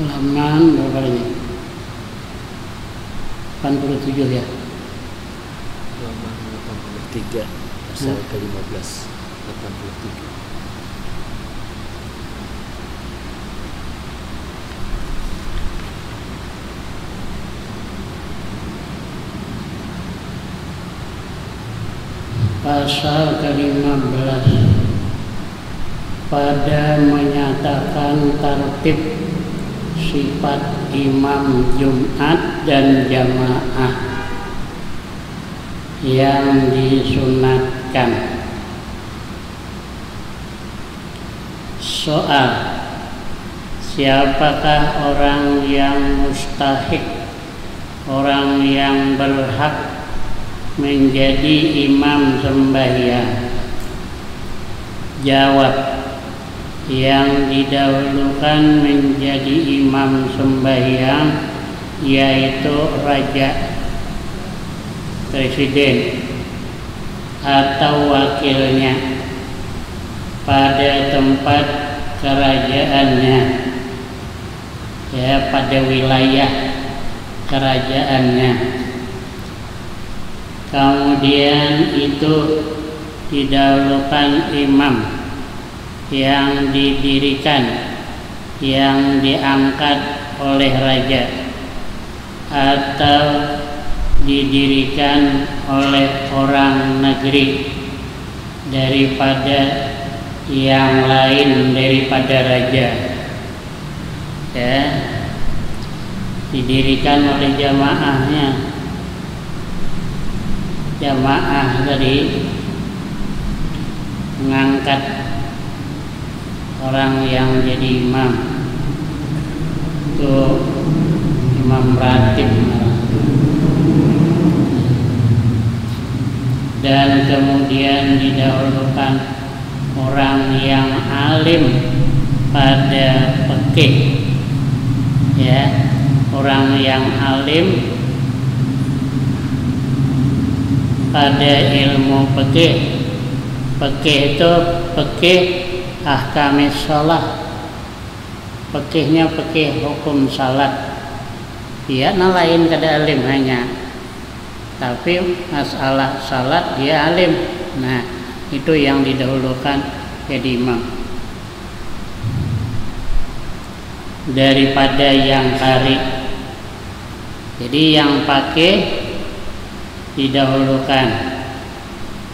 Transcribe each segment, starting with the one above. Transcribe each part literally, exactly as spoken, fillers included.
Halaman berapa ini? Delapan puluh tujuh ya. Halaman delapan puluh tiga, pasal hmm. ke lima belas, delapan puluh tiga. Pasal ke lima belas, pada menyatakan tartib sifat imam Jumat dan jamaah yang disunatkan. Soal, siapakah orang yang mustahik, orang yang berhak menjadi imam sembahyang? Jawab, yang didahulukan menjadi imam sembahyang yaitu raja, presiden, atau wakilnya pada tempat kerajaannya, ya, pada wilayah kerajaannya. Kemudian itu didahulukan imam yang didirikan, yang diangkat oleh raja, atau didirikan oleh orang negeri daripada yang lain daripada raja. Ya, didirikan oleh jamaahnya. Jamaah tadi mengangkat orang yang jadi imam. Itu imam ratib. Dan kemudian didahulukan orang yang alim pada fikih, ya, orang yang alim pada ilmu fikih. Fikih itu fikih ahkamis shalah, fikihnya fikih hukum salat. Dia nah lain kada alim hanya, tapi masalah salat dia alim. Nah, itu yang didahulukan jadi imam daripada yang kari. Jadi yang fakih didahulukan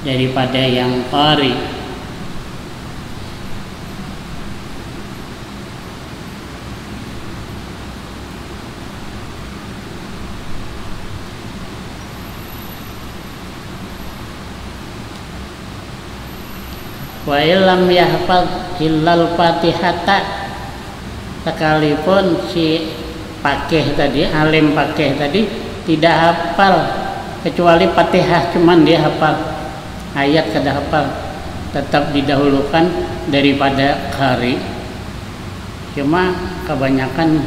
daripada yang kari. Wa illam yahfaz illal Fatihata, sekalipun si fakih tadi, alim fakih tadi, tidak hafal kecuali Fatihah, cuman dia hafal, ayat kada hafal, tetap didahulukan daripada kari. Cuma kebanyakan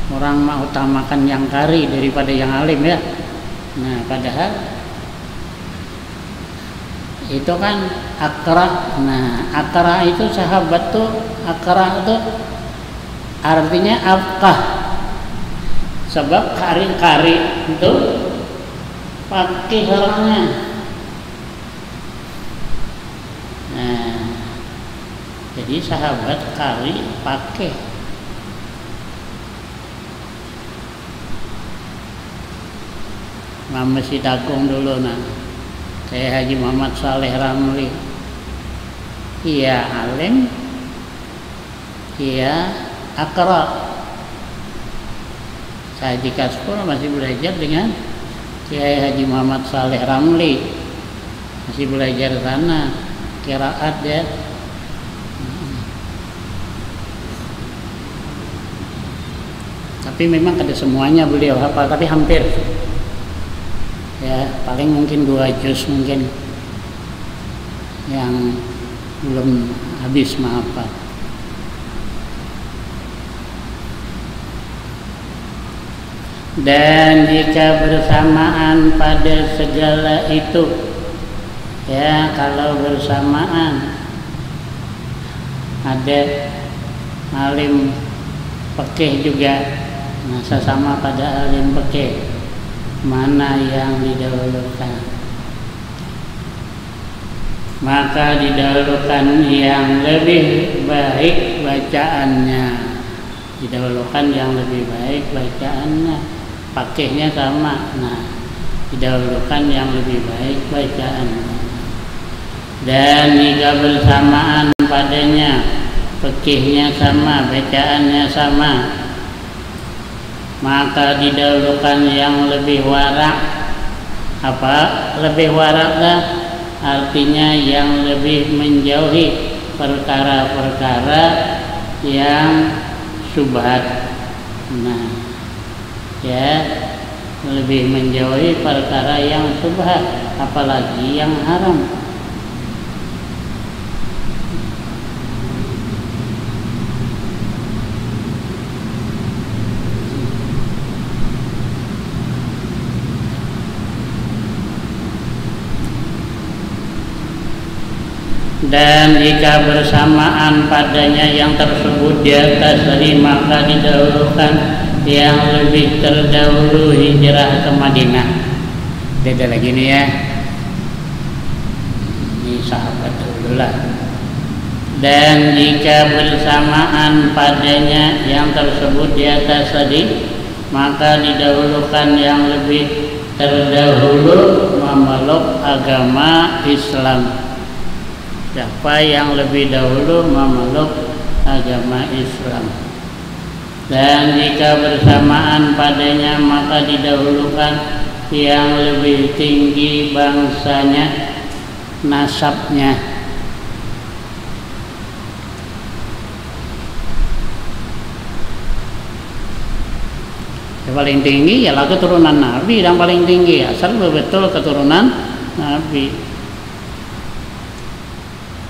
orang mengutamakan yang kari daripada yang alim, ya. Nah, padahal itu kan akra. Nah, akra itu sahabat tuh, akra tuh artinya afqah. Sebab kari-kari itu fakih orangnya. Nah, jadi sahabat kari fakih. Mamasi dagung dulu nah, kayak Haji Muhammad Saleh Ramli. Iya alim, iya akra. Haji Kasful masih belajar dengan Kiai Haji Muhammad Saleh Ramli, masih belajar sana kiraat ya. Tapi memang kada semuanya beliau hafal, tapi hampir. Ya, paling mungkin dua juz mungkin yang belum habis menghafal. Dan jika bersamaan pada segala itu, ya, kalau bersamaan ada alim Pekeh juga, nah, sasama pada alim pekeh, mana yang didahulukan? Maka didahulukan yang lebih baik bacaannya. Didahulukan yang lebih baik bacaannya. Pakehnya sama. Nah, didahulukan yang lebih baik bacaannya. Dan jika bersamaan padanya, pekehnya sama, bacaannya sama, maka didahulukan yang lebih warak. Apa lebih warak dah? Artinya yang lebih menjauhi perkara-perkara yang syubhat. Nah, ya, lebih menjauhi perkara yang syubhat, apalagi yang haram. Dan jika bersamaan padanya yang tersebut di atas tadi, maka didahulukan yang lebih terdahulu hijrah ke Madinah. Beda lagi nih ya. Ini sahabat dulu lah. Dan jika bersamaan padanya yang tersebut di atas tadi, maka didahulukan yang lebih terdahulu memeluk agama Islam. Siapa yang lebih dahulu memeluk agama Islam? Dan jika bersamaan padanya, maka didahulukan yang lebih tinggi bangsanya, nasabnya. Ya, paling tinggi ialah keturunan Nabi, yang paling tinggi asal betul keturunan Nabi.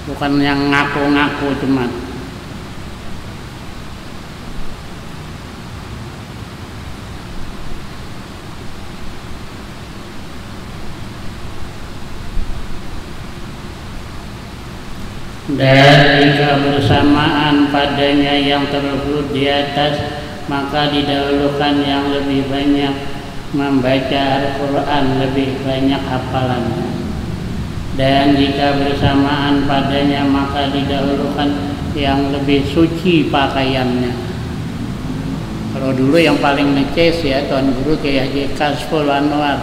Bukan yang ngaku-ngaku cuman. Dan jika bersamaan padanya yang tersebut di atas, maka didahulukan yang lebih banyak membaca Al-Quran, lebih banyak hafalannya. Dan jika bersamaan padanya, maka didahulukan yang lebih suci pakaiannya. Kalau dulu yang paling necis ya, Tuan Guru Kiai Haji Kasful Anwar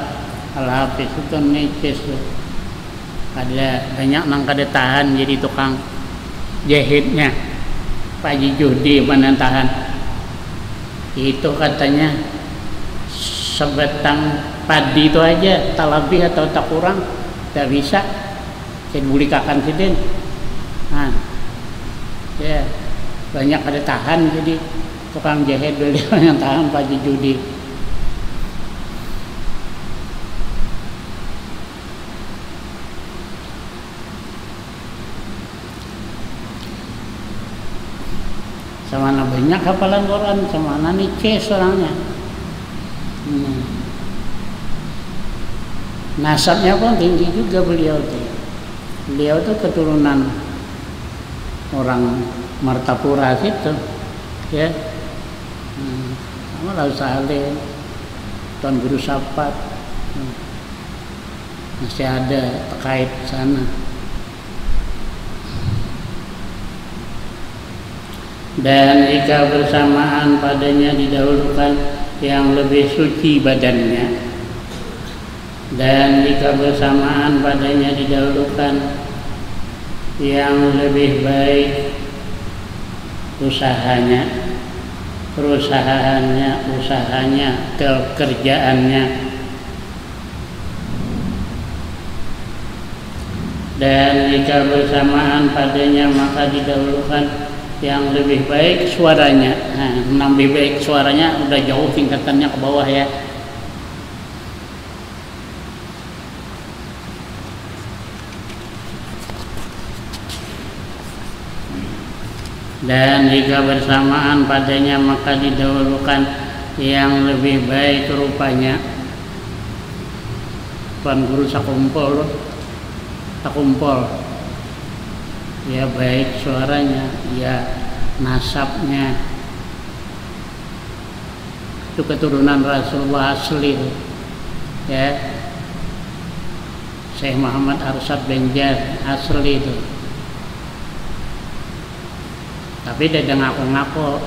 Al-Hafiz itu necis tuh. Ada banyak nang kada tahan jadi tukang jahitnya. Pak Haji Juhdi mana tahan. Itu katanya sebatang padi itu aja, tak lebih atau tak kurang, tak bisa. Saya bulikakan sidin. Nah, ya, banyak ada tahan jadi tukang jahit beliau yang tahan Pak Haji Juhdi. Samana banyak hafalan Quran, samana necis orangnya. Hmm. Nasabnya pun tinggi juga beliau tuh. Beliau tuh keturunan orang Martapura situ, ya. Hmm. Sama lah Saleh, Tuan Guru Sapat. Hmm. Masih ada terkait sana. Dan jika bersamaan padanya didahulukan yang lebih suci badannya, dan jika bersamaan padanya didahulukan yang lebih baik usahanya, perusahaannya, usahanya, pekerjaannya, dan jika bersamaan padanya, maka didahulukan yang lebih baik suaranya. Nah, lebih baik suaranya udah jauh tingkatannya ke bawah ya. Dan jika bersamaan padanya, maka didahulukan yang lebih baik rupanya. Tuan Guru sakumpul, sakumpul. Ya, baik suaranya, ya, nasabnya. Itu keturunan Rasulullah asli itu. Ya. Syekh Muhammad Arsyad Banjar asli itu. Tapi dia ngaku-ngaku.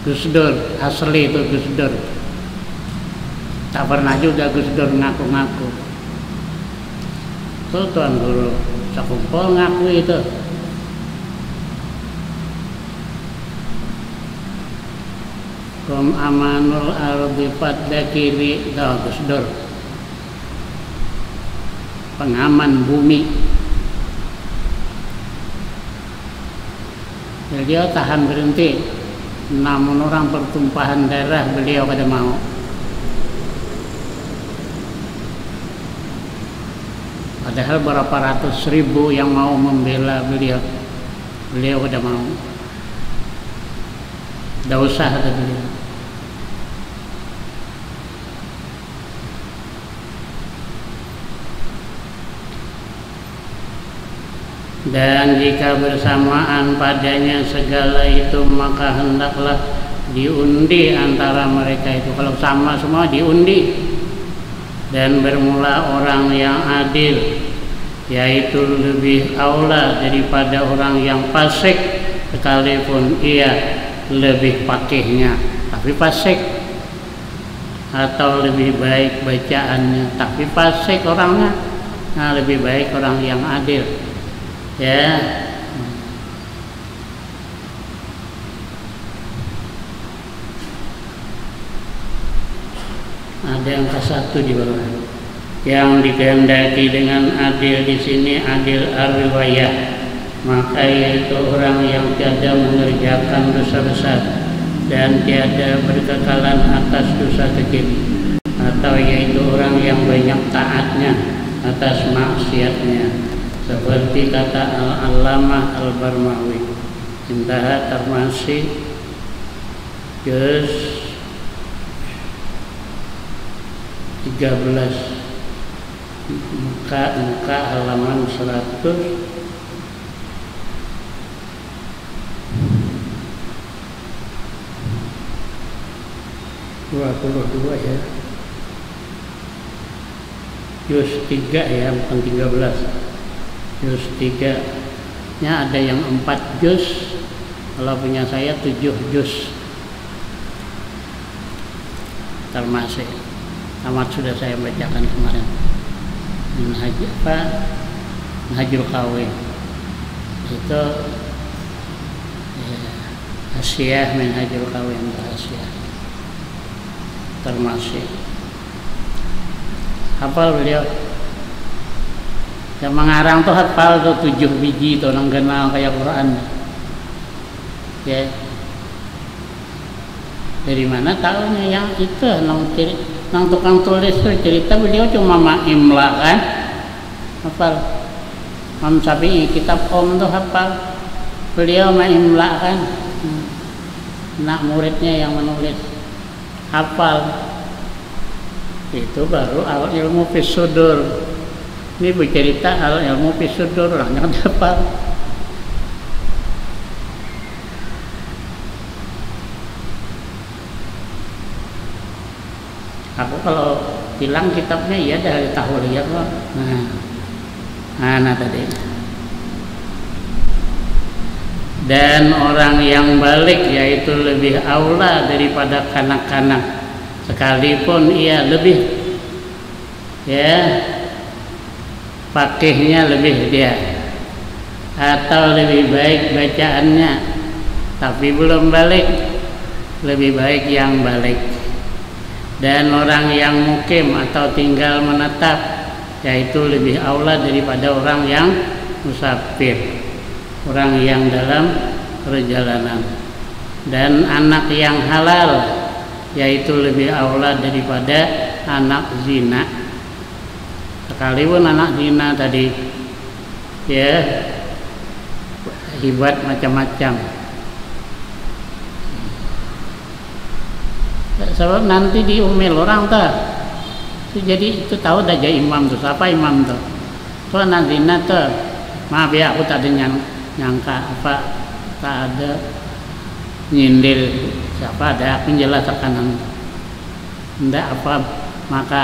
Gus Dur, asli itu Gus Dur. Tak pernah juga Gus Dur ngaku-ngaku. Tuh Tuan Guru Sakumpul ngaku itu. Kum amanul ardi fadzakiri, tuh Gus Dur. Pengaman bumi. Beliau tahan berhenti. Namun orang pertumpahan darah, beliau kada mau. Padahal berapa ratus ribu yang mau membela beliau, beliau kada mau. Tidak usah, kata beliau. Dan jika bersamaan padanya segala itu, maka hendaklah diundi antara mereka itu. Kalau sama semua, diundi. Dan bermula orang yang adil, yaitu lebih aula daripada orang yang fasik, sekalipun ia lebih pakihnya, tapi fasik. Atau lebih baik bacaannya, tapi fasik orangnya. Nah, lebih baik orang yang adil. Ya. Ada yang ke satu di bawah. Yang dikehendaki dengan adil di sini adil ar-riwayah, maka yaitu orang yang tiada mengerjakan dosa besar dan tiada berkekalan atas dosa kecil, atau yaitu orang yang banyak taatnya atas maksiatnya, seperti kata Al-Allamah Al-Barmawi. Intaha, termasuk juz tiga belas. Muka, muka halaman seratus dua puluh dua, ya. Juz tiga, ya, bukan tiga belas. Juz tiga. Nya ada yang empat juz. Kalau punya saya tujuh juz. Termasuk tamat sudah saya bacakan kemarin. Minhaj apa? Minhajul Qawim. Itu, ya, Hasyiah Minhajul Qawim, Hasyiah. Termasuk. Hafal beliau. Yang mengarang tuh hafal tuh tujuh biji tuh, nang ganal kayak Quran. Ya. Dari mana tahunya yang itu, nang ciri, nang tukang tulis tuh cerita beliau cuma maimla kan? Hafal. Imam Syafi'i kitab Om tuh hafal. Beliau maimla kan? Hmm. Anak muridnya yang menulis. Hafal. Itu baru al ilmu fis sudur. Ini bercerita al ilmu fis sudur, orangnya kada hafal. Aku kalau tilang kitabnya, iya, dari tahu lihat kok. Nah. Nah, nah tadi. Dan orang yang balik, yaitu lebih aula daripada kanak-kanak, sekalipun ia lebih, ya, fakihnya lebih dia, atau lebih baik bacaannya, tapi belum balik, lebih baik yang balik. Dan orang yang mukim atau tinggal menetap, yaitu lebih aula daripada orang yang musafir, orang yang dalam perjalanan. Dan anak yang halal, yaitu lebih aula daripada anak zina. Sekalipun anak zina tadi, ya, hibat macam-macam. Sebab nanti diumil orang tuh. Itu jadi itu tahu dah aja imam tuh, siapa imam tuh. Tuh anak zina tuh. Maaf ya, aku tak dengar. nyangka apa, tak ada nyindir siapa ada, aku jelas tekanan. Ndak apa, maka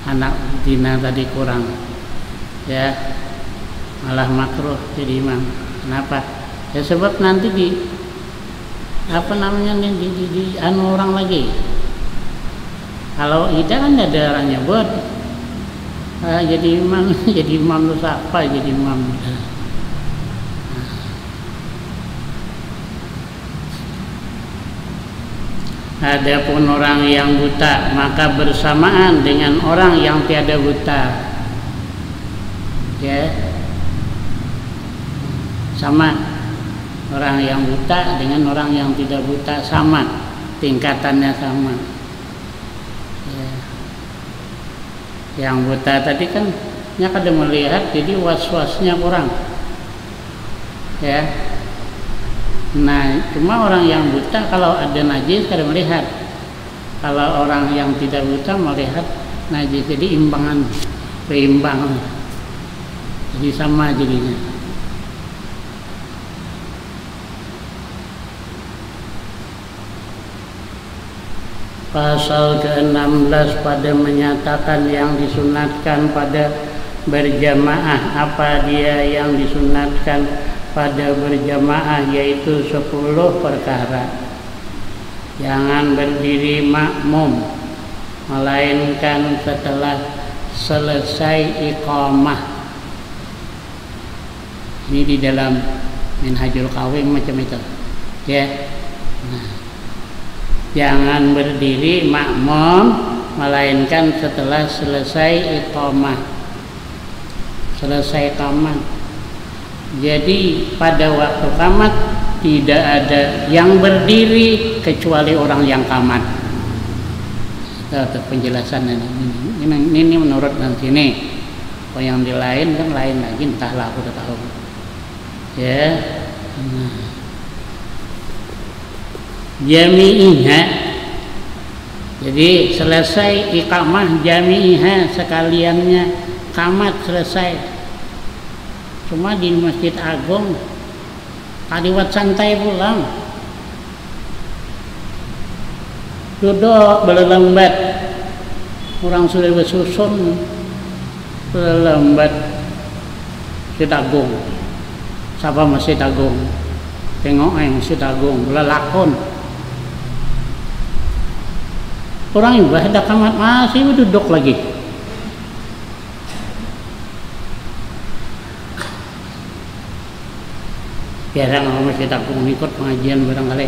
anak zina tadi kurang, ya, malah makruh jadi imam. Kenapa? Ya sebab nanti di apa namanya nih, di, di, di anu orang lagi. Kalau kita kan ada orang nyebut, "Ah, jadi imam, jadi imam tu siapa jadi imam?" Adapun orang yang buta, maka bersamaan dengan orang yang tiada buta. Ya. Sama. Orang yang buta dengan orang yang tidak buta sama. Tingkatannya sama. Ya. Yang buta tadi kan nya kada melihat, jadi was-wasnya kurang. Ya. Nah, cuma orang yang buta kalau ada najis kada melihat. Kalau orang yang tidak buta melihat najis, jadi imbangan, beimbang. Jadi sama jadinya. Pasal keenam belas pada menyatakan yang disunatkan pada berjamaah. Apa dia yang disunatkan pada berjamaah? Yaitu sepuluh perkara. Jangan berdiri makmum, melainkan setelah selesai iqamah. Ini di dalam Minhajul Qawim macam itu. Ya. Nah. Jangan berdiri makmum, melainkan setelah selesai iqamah. Selesai iqamah. Jadi pada waktu qamat tidak ada yang berdiri kecuali orang yang qamat. Itu, itu penjelasan ini. Ini, ini, ini menurut nang sini. Kalau yang di lain kan lain lagi, entahlah, aku tak tahu. Ya. Nah. Jami'iha. Jadi selesai iqamah, jami'iha, sekaliannya qamat selesai. Cuma di Masjid Agung, kaliwat santai pulang. Duduk belelambat. Orang sudah besusun, belelambat. Masjid Agung. Siapa Masjid Agung? Tengok ai Masjid Agung, belelakon. Orang imbah ada kamat masih duduk lagi. Jarang aku Masjid Agung ikut pengajian barangkali.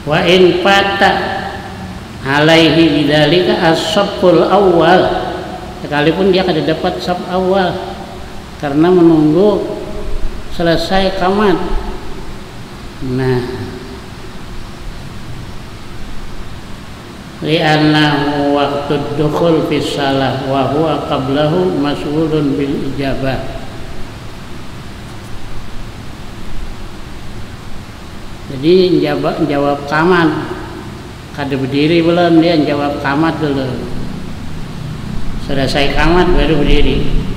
Wa in fata alaihi bidzalika as-safful awal. Sekalipun dia kada dapat saf awal karena menunggu selesai kamat. Nah. Li'annahu waqtud dukhul fis salah wa huwa qablahu mas'ulun bil ijabah. Jadi jawab, jawab kamat. Kada berdiri belum dia, jawab kamat dulu. Selesai kamat baru berdiri.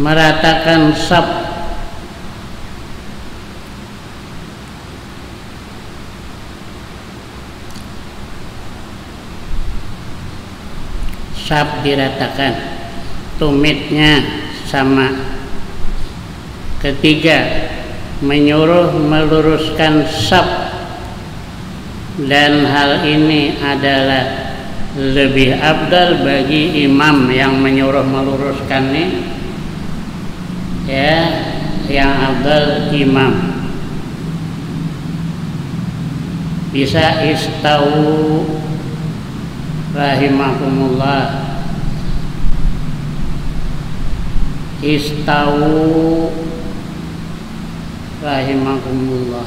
Meratakan saf. Saf diratakan, tumitnya sama. Ketiga, menyuruh meluruskan saf, dan hal ini adalah lebih afdal bagi imam yang menyuruh meluruskan ni, ya, yang afdal imam. Bisa istawu rahimakumullah. Istawu rahimakumullah.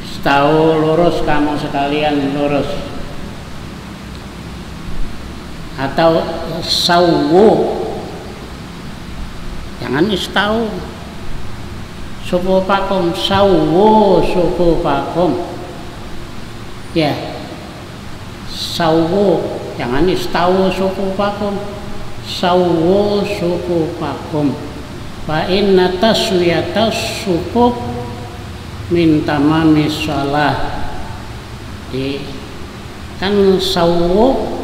Istawu, lurus kamu sekalian, lurus. Atau sawu, Jangan istau sufufakum, sawwu sufufakum. Ya. Sawwu, jangan istau sufufakum. Sawwu sufufakum. Fa inna taswiyatas sufuf min tamamis shalah. Jadi, kan sawwu,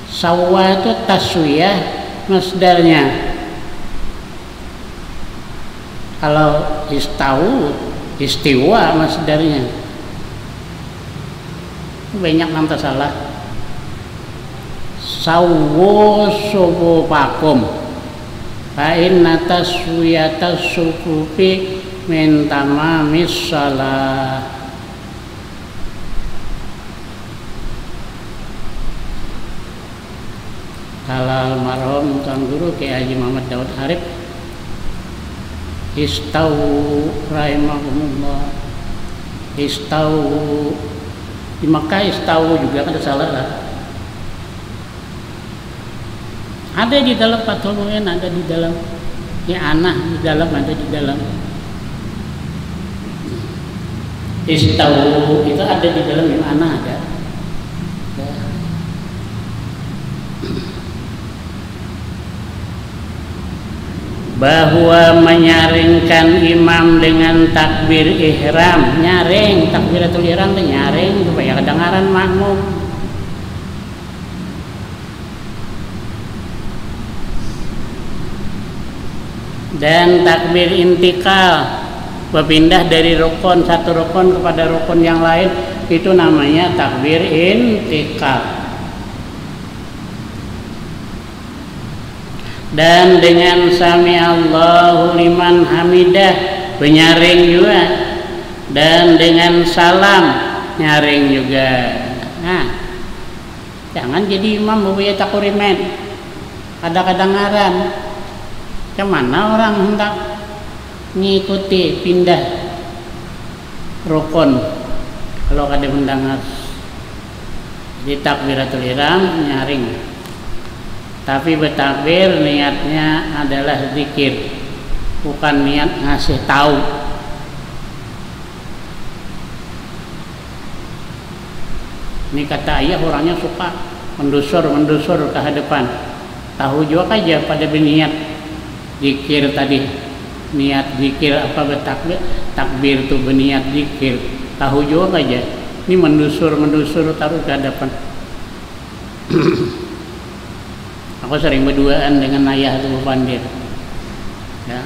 sawwa itu taswiyah masdarnya. Kalau istau, istiwa masdarnya. Banyak nang tasalah. Sawwu sufufakum. Fa inna taswiyatas sufufi min tamamis shalah. Kala almarhum Tuan Guru Kiai Haji Muhammad Daud Arif, istau rahimahumullah, istau di Makkah, istau juga kada salah lah. Ada di dalam Fathul Muin, ada di dalam I'anah, di dalam, ada di dalam. Istau itu ada di dalam I'anah, ada. Ya. Bahwa menyaringkan imam dengan takbir ihram, nyaring, takbiratul ihram tu nyaring supaya kedengaran makmum. Dan takbir intikal, berpindah dari rukun satu rukun kepada rukun yang lain, itu namanya takbir intikal. Dan dengan sami Allahu liman hamidah, menyaring juga. Dan dengan salam, nyaring juga. Nah, jangan jadi imam bebaya takurimen. Ada kedengaran. Macam mana orang hendak ngikuti pindah rukun kalau kada mendengar? Jadi takbiratul ihram nyaring. Tapi bertakbir niatnya adalah zikir, bukan niat ngasih tahu. Ini kata ayah, orangnya suka mendusur-mendusur ke hadapan. Tahu juga aja pada berniat zikir tadi. Niat zikir apa bertakbir, takbir tu berniat zikir. Tahu juga aja. Ini mendusur-mendusur taruh ke hadapan. Aku sering berduaan dengan ayah tu, Pandir. Ya.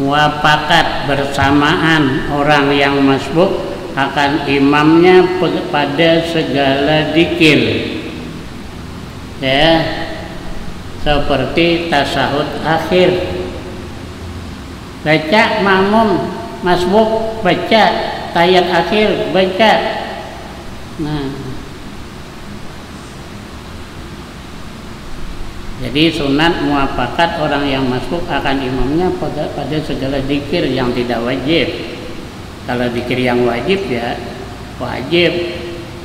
Muafakat bersamaan orang yang masbuk akan imamnya pe-, pada segala dikir. Ya, seperti tasahud akhir. Baca makmum, masbuk, baca tahiyat akhir, baca. Nah. Jadi sunat muafakat orang yang masbuk akan imamnya pada, pada segala zikir yang tidak wajib. Kalau zikir yang wajib ya wajib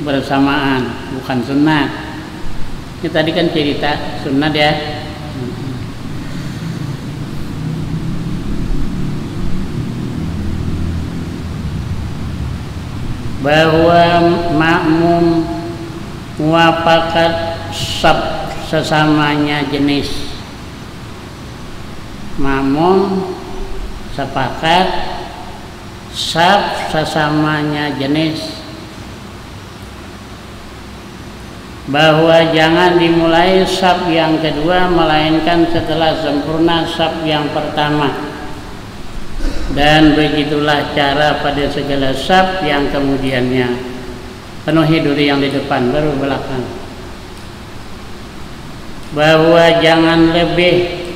bersamaan, bukan sunat. Ini tadi kan cerita sunat ya. Bahwa makmum muafakat saf sesamanya jenis. Makmum sepakat saf sesamanya jenis, bahwa jangan dimulai saf yang kedua melainkan setelah sempurna saf yang pertama. Dan begitulah cara pada segala saf yang kemudiannya. Penuhi dulu yang di depan, baru belakang. Bahwa jangan lebih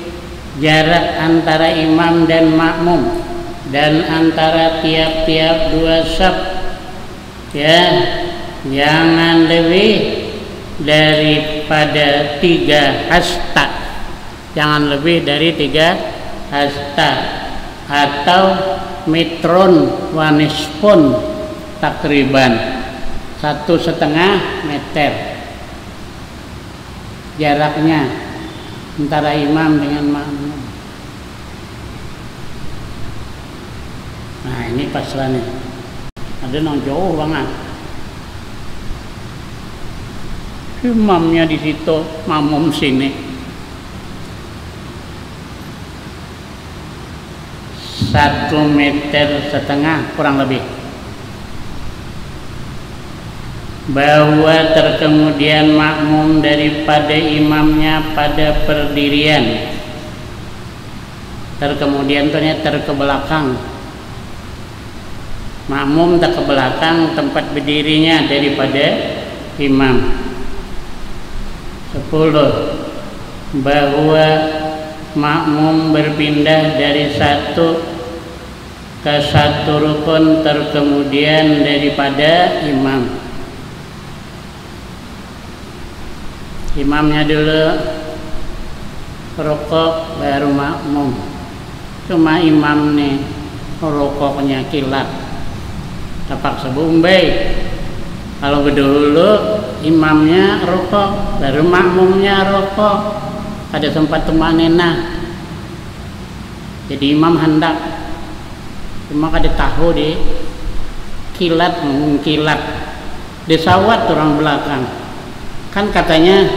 Jarak antara imam dan makmum dan antara tiap-tiap dua saf, ya, jangan lebih daripada tiga hasta. Jangan lebih dari tiga hasta atau mitron wanis pun takriban satu setengah meter jaraknya antara imam dengan makmum. Nah, ini pas lah nih. Ada nang jauh banget. Imamnya di situ, makmum sini. Satu meter setengah kurang lebih. Bahwa terkemudian makmum daripada imamnya pada perdirian, terkemudian tu nya terkebelakang. Makmum terkebelakang tempat berdirinya daripada imam. Sepuluh. Bahwa makmum berpindah dari satu ke satu rukun terkemudian daripada imam. Imamnya dulu rokok, baru makmum. Cuma imam nih rokoknya kilat, terpaksa beumbai. Kalau bedahulu imamnya rokok, baru makmumnya rokok, kada sempat tumanenah. Jadi imam handak, cuma kada tahu di kilat mengkilat, disawat orang belakang. Kan katanya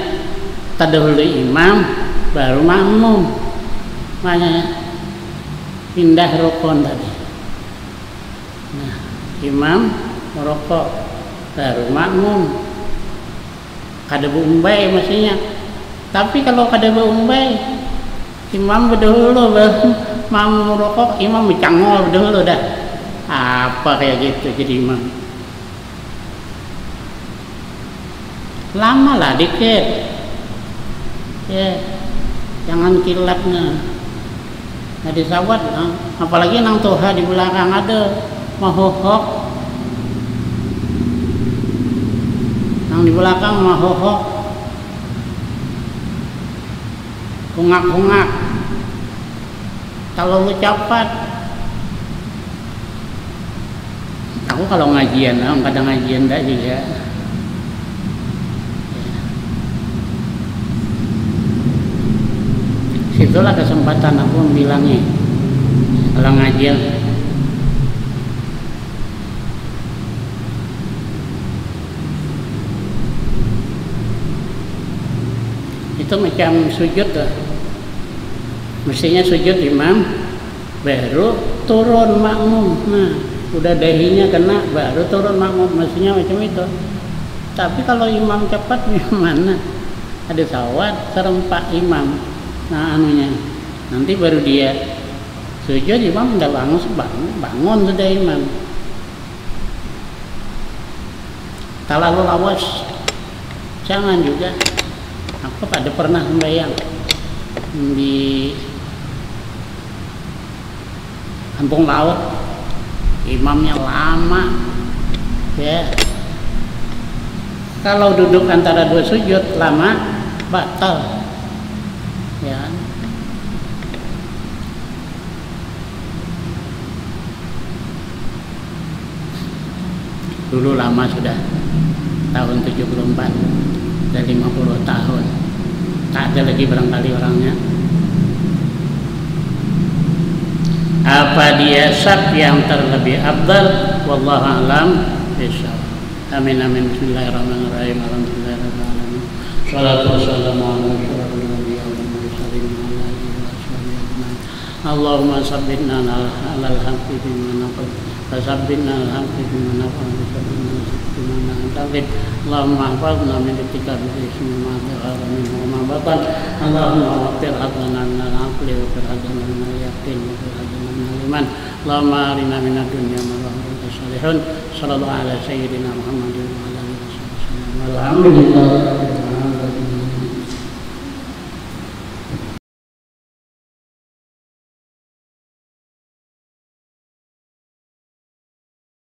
terdahulu imam, baru makmum. Makanya pindah rukun tadi. Nah, imam merokok, baru makmum. Kada beumbai maksudnya. Tapi kalau kada beumbai, imam bedahulu, baru makmum merokok, imam mencangol bedahulu dah. Apa kayak gitu jadi imam? Lama lah dikit. Ya, jangan kilat nah. Nah, disawat, nah, apalagi nang tuha di belakang ada mahohok. Nang di belakang mahohok. Hungak-hungak. Terlalu cepat. Aku kalau ngajian, nah, kada ngajian dah juga. Situlah kesempatan aku bilangnya. Kalau ngajian, itu macam sujud tuh. Mestinya sujud imam, baru turun makmum. Nah, udah dahinya kena, baru turun makmum. Mestinya macam itu. Tapi kalau imam cepat, gimana? Ada sawat serempak imam. Nah, anunya, nanti baru dia sujud, imam udah bangun, bangun, bangun sudah imam. Terlalu lawas, jangan juga. Aku pada pernah sembahyang di Kampung Laut, imamnya lama, ya. Kalau duduk antara dua sujud lama, batal, ya. Dulu lama sudah, tahun tujuh puluh empat, sudah lima puluh tahun. Tak ada lagi barangkali orangnya. Apa dia saf yang terlebih afdal? Wallahu a'lam bishawab. Amin, amin. Bismillahirrahmanirrahim. Alhamdulillahirabbil alamin. Salatu wassalamu ala asyrafil anbiya wal mursalin wa ala alihi wa sahbihi ajmain. Allahumma sabbitna alal haqqi bima naqul. Wa sabbitna alal haqqi bima naqul. Wa sabbitna alal haqqi bima naqul. Allahumma hafazna min ittika bi ismi ma dhahara minhu wa ma batan. Allahumma waffir hazzana minal aqli wa fir hazzana minal yaqin wa fir hazzana minal iman. Allahumma arina minad dunya ma lahum salihun. Sallallahu ala sayyidina Muhammadin wa ala alihi wa sahbihi wasallam. Walhamdulillah.